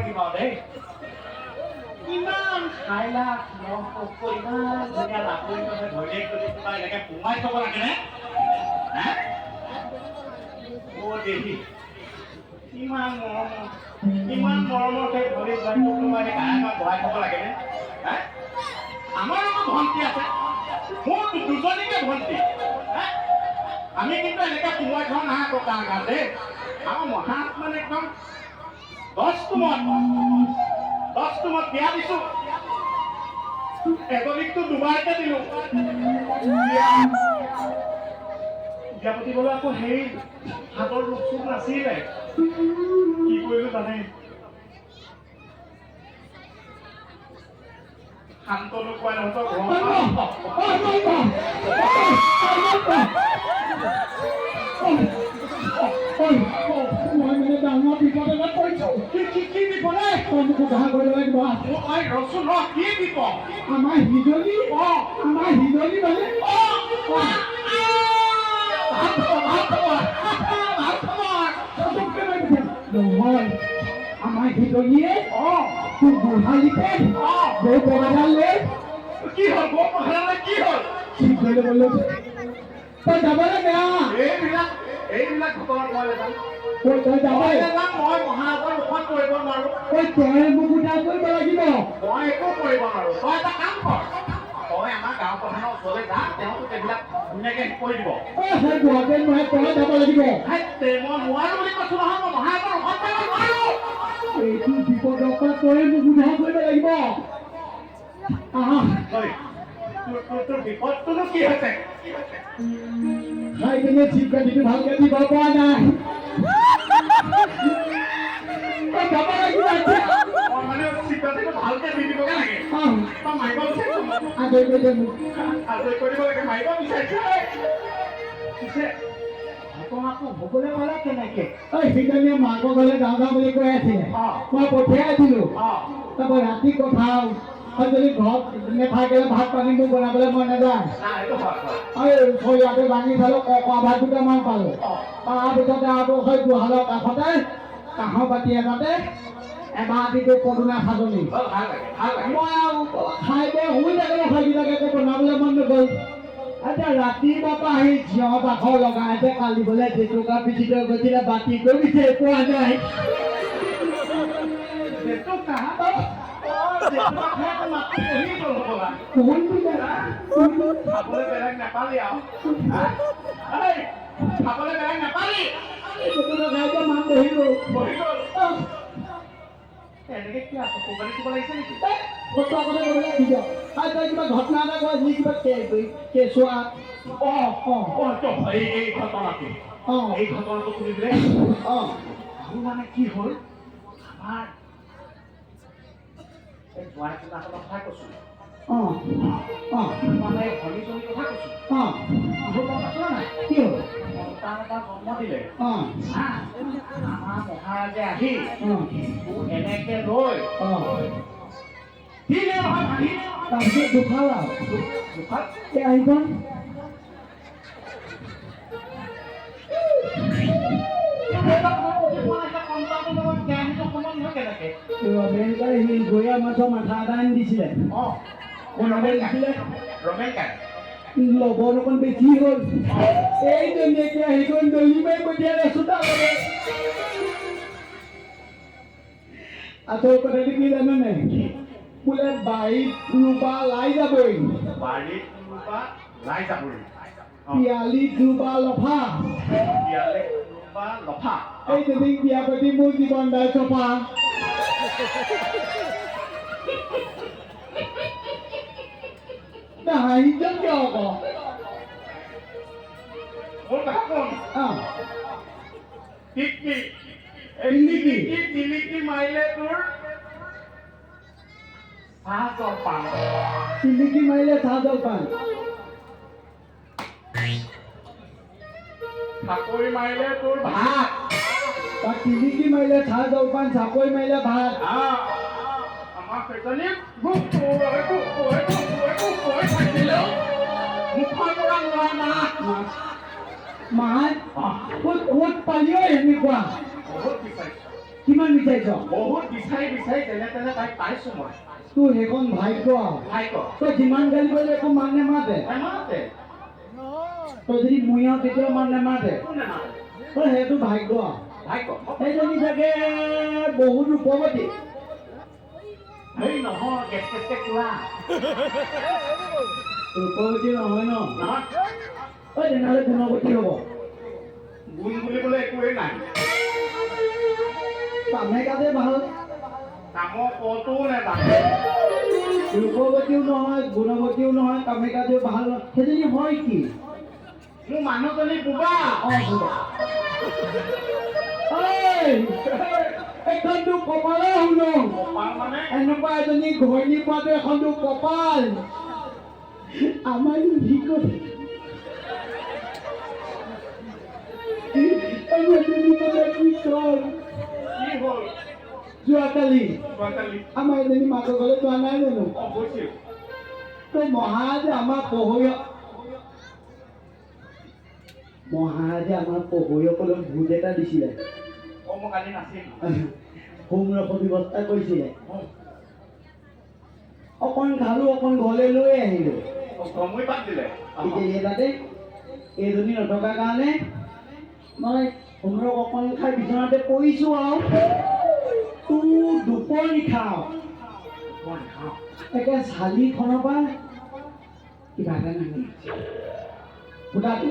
লাগিব দেই। ইমান সাইলাখ লহপহকৈ ইমান ধুনীয়া লাহৈ ঘৈণীয়েক যদি কিবা এনেকে সোমাই থব লাগেনে? হে অ' দেহি, ইমান মৰমৰ, ইমান মৰমৰ সেই ভৰি জোৱাইটোক তোমাৰ এই গায়কত বহাই থব লাগেনে? হে, আমাৰ আকৌ ভণ্টি আছে, মোৰ দুজনীকে ভণ্টি। হে, আমি কিন্তু এনেকে সোমোৱাই থোৱা নাই আকৌ কাৰ গাত দেই। আমাৰ মহাত মানে একদম 10 তুমত 10 তুমত বিয়া দিছো। এজনীকতো দুবাৰকে দিলো বিয়া। বিয়া পাতিবলৈ আকৌ হেৰি হাতৰ ৰূপ চুপ নাছিলে। কি কৰিলো জানে? শান্তনু কোৱা নহতৰ ঘৰৰ মই মানে ডাঙৰ বিপদ এটাত পৰিছো। কি কি কি বিপদ? তই মোক উদ্ধাৰ কৰিব লাগিব। ঐ ৰচোন ৰ, কি বিপদ? আমাৰ হিজলি, আমাৰ হিজলি মানে ভাল খবৰ, ভাল খবৰ, ভাল খবৰ। নহয়, আমাৰ হিজলিয়ে তোৰ গোহালিতে গৰু পগাডাল লৈ কি হ'ল? গৌ পঘালে কি হ'ল? ঠিক কৰি ল'ব লৈছে। তই যাবলৈ বেয়া। এইবিলাক ঘটনাত মই নাযাম। ঐ, তই মই যাবই। নাযাম। মই মহাৰাজৰ মুখত পৰিব নোৱাৰো। ঐ, তই মোক উদ্ধাৰ কৰিব লাগিব। মই একো কৰিব নোৱাৰো। তই এটা কাম কৰ, তই আমাৰ গাঁও প্ৰধানৰ ওচৰলৈ যা, তেওঁ তোক এইবিলাক ধুনীয়াকে কৰি দিব। ঐ, সেই গুৱাহাটীত নহয়, তই যাব লাগিব। হেই, মই নোৱাৰো বুলি কৈছো নহয়। মই মহাৰাজৰ মুখত পৰিব নোৱাৰো। এইটো বিপদৰ পৰা তই মোক উদ্ধাৰ কৰিব লাগিব। আহা। ঐ, তোৰ বিপদটোনো কি হৈছে? খাই পিনে চিপ কাটিটো ভালকে দিব পৰা নাই। তই যাব লাগিব এতিয়া। মই মানে চিপাতিটো ভালকে দি দিবগে লাগে? আহ। তই মাৰিব বিচাৰিছ মোক? আজৰি কৰি দে মোক। আজৰি কৰিব লাগে, মাৰিব বিচাৰিছ। পিছে ঘটনাটো হ'বলৈ পালে কেনেকে? ঐ, সিজনীয়ে মাকৰ ঘৰলৈ যাওঁ যাওঁ বুলি কৈ আছিলে। মই পঠিয়াই দিলো। তাৰপৰা ৰাতি কথা আৰু যদি ঘৰত নাথাকিলে ভাত পানী মোৰ বনাবলৈ মন নাযায়। নাই, এইটো হয় হয়। এই চৰিয়াটো ভাঙি চালো, ককোৱা ভাত দুটামান পালো। তাৰপিছতে আকৌ সেই গোহালৰ কাষতে কাঁহৰ বাতি এটাতে এবাটিটো পদুনা সাজনি। ভাল লাগে, ভাল লাগে। মই আৰু খাই বৈ শুই থাকিলো, সেইকেইটাকে একো বনাবলৈ মন নগ'ল। এতিয়া ৰাতিপুৱাৰ পৰা আহি চিঞৰ বাখৰ লগাই কালি বোলে জেতুকা পিচি থৈ গৈছিলে, বাতিটো বিচাৰি পোৱা নাই। জেতুকা? অ', জেতুকা খাই আকৌ মাতটো বহি গ'ল হ'বলা। কোন দিলে? খাবলৈ বেলেগ নাপালি আৰু? হা? এই, খাবলৈ বেলেগ নাপালি? জেতুকা খাই যে মাত বহি গ'ল। বহি গ'ল। এনেকে কি আছে, চকুপানী দিব লাগিছে নেকি? সত্য কথা ক'বলৈ আহিছ আৰু তই কিবা ঘটনা এটা কয়, যি কিবা কেঁচুৱা। অ', তো এই ঘটনাটো এই ঘটনাটো শুনি দিলে। মোৰ মানে কি হ'ল, আমাৰ এই জোঁৱাই পোনাখনৰ কথা কৈছো। অ অ মানে ভনীজনীৰ কথা কৈছো। কি হ'ল গম পাইছ নাই? কি হ'ল? সন্তান এটা জন্ম দিলে। হা, আমাৰ মহাৰাজে আহি তোৰ এনেকে লৈ দিলে নহয় ভাঙি। তাৰপিছত দুখাল আৰু দুখাল। এই আহিখন। সন্তানটোৰ লগত কেৰাহীটো সমান নহয় কেনেকে? ৰমেনকাই শিলঘৰীয়া মাছৰ মাথা এটা আনি দিছিলে। কোনে দিছিলে? ৰমেন কাই। লৱণ অকণ বেছি হ'ল। এই তেনেকে আহিখন দলি মাৰি পঠিয়ালে চোতাললৈ। আচল কথাটো কি জাননে? বোলে বাৰীত ৰুবা লাই যাবই, বাৰীত ৰুবা লাই যাবই, পিয়ালিত ৰুবা লফা। পিয়ালিত ৰুবা লফা। এই যদি বিয়া পাতি মোৰ জীৱন দাই চফা। হাঁহিছ কিয় আকৌ? মোৰ কথা শুন। টিকমি, এই টিলিকি। টিলিকি, টিলিকি মাৰিলে তোৰ চাহ জলপান। টিলিকি মাৰিলে চাহ জলপান। চাকৰি মাৰিলে তোৰ ভাত। বা টিলিকি মাৰিলে চাহ জলপান, চাকৰি মাৰিলে ভাত। আমাৰ সেইজনী গুপ কৈ গুপ কৈ গুপ কৈ গুপ কৈ থাকিলেও মুখৰ পৰা নোলায় মাত। মাত। ক'ত ক'ত পালি ঐ এনেকুৱা? বহুত বিচাৰিছো। কিমান বিচাৰিছ? বহুত বিচাৰি বিচাৰি যেনে তেনে তাইক পাইছো মই। তোৰ সেইখন ভাগ্য আৰু। ভাগ্য। তই যিমান গালি পাৰিলে একো মান নেমাতে। নেমাতে। তই যদি মৰিয়াও তেতিয়াও মান নেমাতে। একো নেমাতে। তই সেইটো ভাগ্য আৰু। ভাগ্য। সেইজনী চাগে বহুত ৰূপৱতী। হেই নহয়, কেচ কেচকে কোৱা। ৰূপৱতী নহয় ন? নহয়। ঐ, তেনেহ'লে গুণৱতী হ'ব। গুণ বুলিবলৈ একোৱেই নাই। কামে কাজে ভাল। কামৰ কটোও নেজানে। ৰূপৱতীও নহয়, গুণৱতীও নহয়, কামে কাজেও ভাল নহয়, সেইজনী হয় কি? মোৰ মানুহজনী বোবা। অ, বোবা। ঐ, এখনতো কপালে শুনো। কপাল মানে? এনেকুৱা এজনী ঘৈণী পোৱাটো এখনতো কপাল। আমাৰ কি কম? কি হ'ল? যোৱাকালি যোৱাকালি আমাৰ এজনী মাকৰ ঘৰলৈ যোৱা নাই জানো? অ, গৈছিল। তো মহাৰাজে আমাৰ পহুৰীয় মহাৰাজে আমাৰ পহুৰীসকলক ভোজ এটা দিছিলে। অ, মই কালি নাছিলো। হোম ৰসৰ ব্যৱস্থা কৰিছিলে। অকণ খালো, অকণ ঘৰলৈ লৈ আহিলো। গমৈ পাত দিলে। এতিয়া তাতে এইজনী নথকাৰ কাৰণে মই হোমৰস অকণ খাই বিচনাতে পৰিছো আৰু তোৰ দুপৰ নিশা একে চালিখনৰ পৰা কিবা এটা নামি ফুটাটো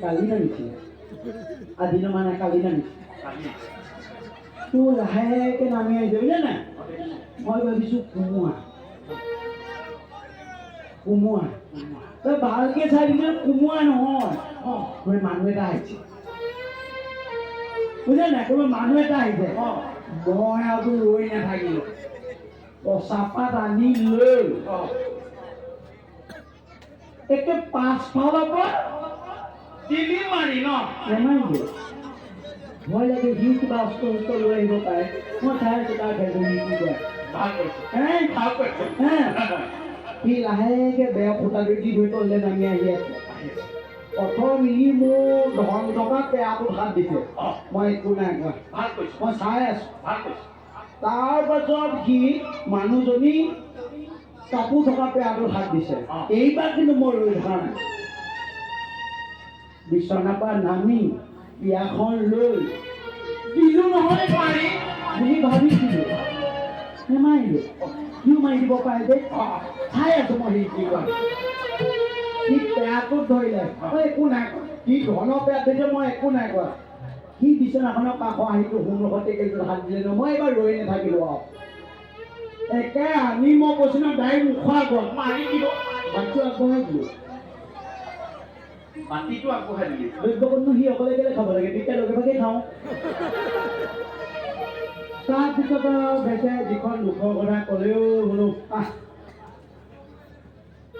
কালি নামিছিলে, আজি মানে কালি নামিছে। তোৰ লাহেকে নামি আহিছে, বুজিলে নাই? মই ভাবিছো কোমোৱা, কোমোৱা। তই ভালকে চাই দিছে, কোমোৱা নহয়, কোনোবা মানুহ এটা আহিছে, বুজিলে নাই? কোনোবা মানুহ এটা আহিছে। মই আৰু ৰৈ নাথাকিলো, পচাপাত আনি লৈ একে পাছফালৰ পৰা দিলি মাৰি ন? নেমাৰিলো। ভয় লাগে, সিও কিবা অস্ত্ৰ শস্ত্ৰ লৈ আহিব পাৰে। মই চাই আছো তাৰ খেলখিনি কি কৰে। ভাল কৰিছে। হে? ভাল কৰিছে। হে? সি লাহেকে বেয়া ফুটাটো দি ধৰি তললৈ নামি আহি আছে। প্ৰথম ই মোৰ ধন থকা পেয়াটোত হাত দিছে। মই একো নাই কোৱা। ভাল কৰিছে। মই চাই আছো। ভাল কৰিছে। তাৰপাছত সি মানুহজনী কাপোৰ থকা পেয়াটোত হাত দিছে। এইবাৰ কিন্তু মই ৰৈ থকা নাই। বিচনাৰ পৰা নামি বিয়াখন লৈ দিলো নহয় মাৰি বুলি ভাবিছিলো, নেমাৰিলো। সিও মাৰি দিব পাৰে যে। চাই আছো মই সি কি কৰে। সি পেয়াটোত ধৰিলে, মই একো নাই কোৱা। সি ধনৰ পেয়াত ধৰিছে, মই একো নাই কোৱা। সি বিচনাখনৰ কাষৰ আহি সোণৰ টেকেলিটোত হাত দিলে ন, মই এইবাৰ ৰৈ নাথাকিলো আৰু একে আনি মই কৈছো ন, ডাইৰেক্ট মুখৰ আগত মাৰি দিব। বাটটো আগবঢ়াই দিলো। বাতিটো আগবঢ়াই দিলি। দ্ৰব্যকণনো সি অকলে কেলে খাব লাগে? তেতিয়া লগে ভাগে খাওঁ। তাৰপিছত বেচে যিখন দুখৰ কথা ক'লেও বোলো আহ,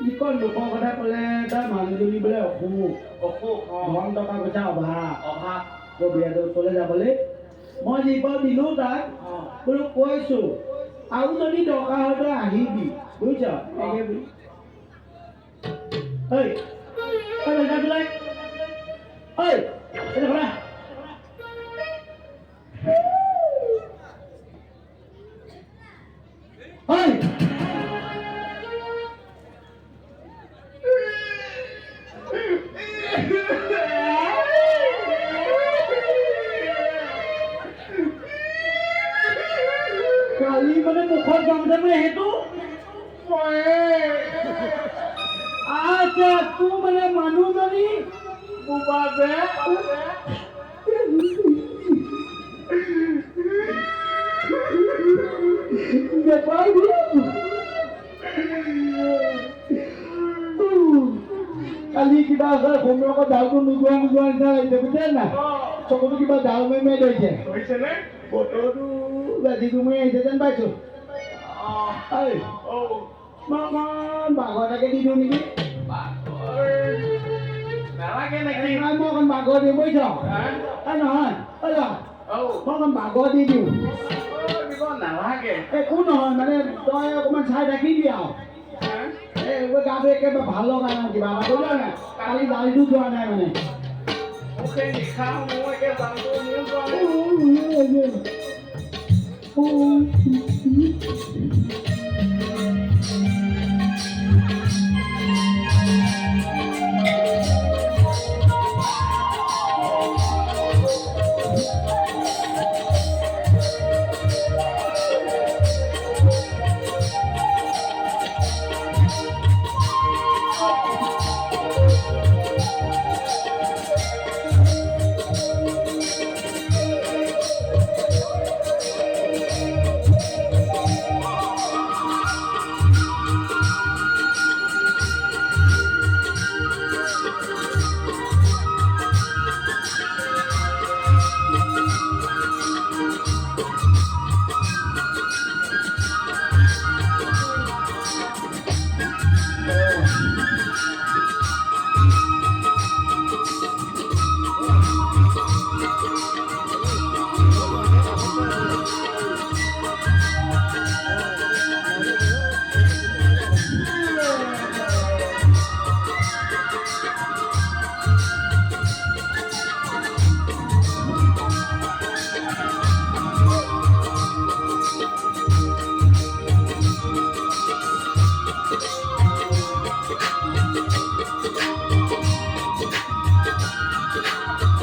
যিখন দুখৰ কথা ক'লে তাৰ মানুহজনী বোলে অসুখ। অসুখ। ধন টকা পইচা অভাৱ। অভাৱ। কবিৰাজৰ ওচৰলৈ যাবলৈ মই যি পাওঁ দিলো তাক। বোলো কৈছো, আৰু যদি দৰকাৰ হয় তই আহিবি, বুজিছ? ঐ ঐ বেটা, ঐ, এইটো শুনা। ঐ, কালি মানে মুখত গামোচা মানে সেইটো আচ্ছা, তোৰ মানে মানুহজনী বোবা যে। নেপাবি। কালি কিবা আছে, হোমৱৰ্কত ডালটো নোযোৱা নোযোৱা নিচিনা লাগিছে, বুজিছে নাই? চকুটো কিবা ডাল মাৰি মাৰি ধৰিছে। ধৰিছেনে? বতৰটো গাজি গুমৰি আহিছে যেন পাইছো। ঐ, মই অকণ বাগৰ এটাকে দি দিওঁ নেকি? নালাগে নেকি? নাই, মই অকণ বাগৰ দিওঁ, বুজিছ? এই নহয়, ঐ ল'ৰা, মই অকণ বাগৰ দি দিওঁ। দিব নালাগে। একো নহয়, মানে তই অকণমান চাই থাকিবি আৰু। এই গাটো একেবাৰে ভাল লগা নাই কিবা এটা, বুজিছ নাই? কালি দালিটো যোৱা নাই মানে। মোক সেই নিশা মোৰ একে জানটো মোৰ যোৱা নাই। লাগে। অ।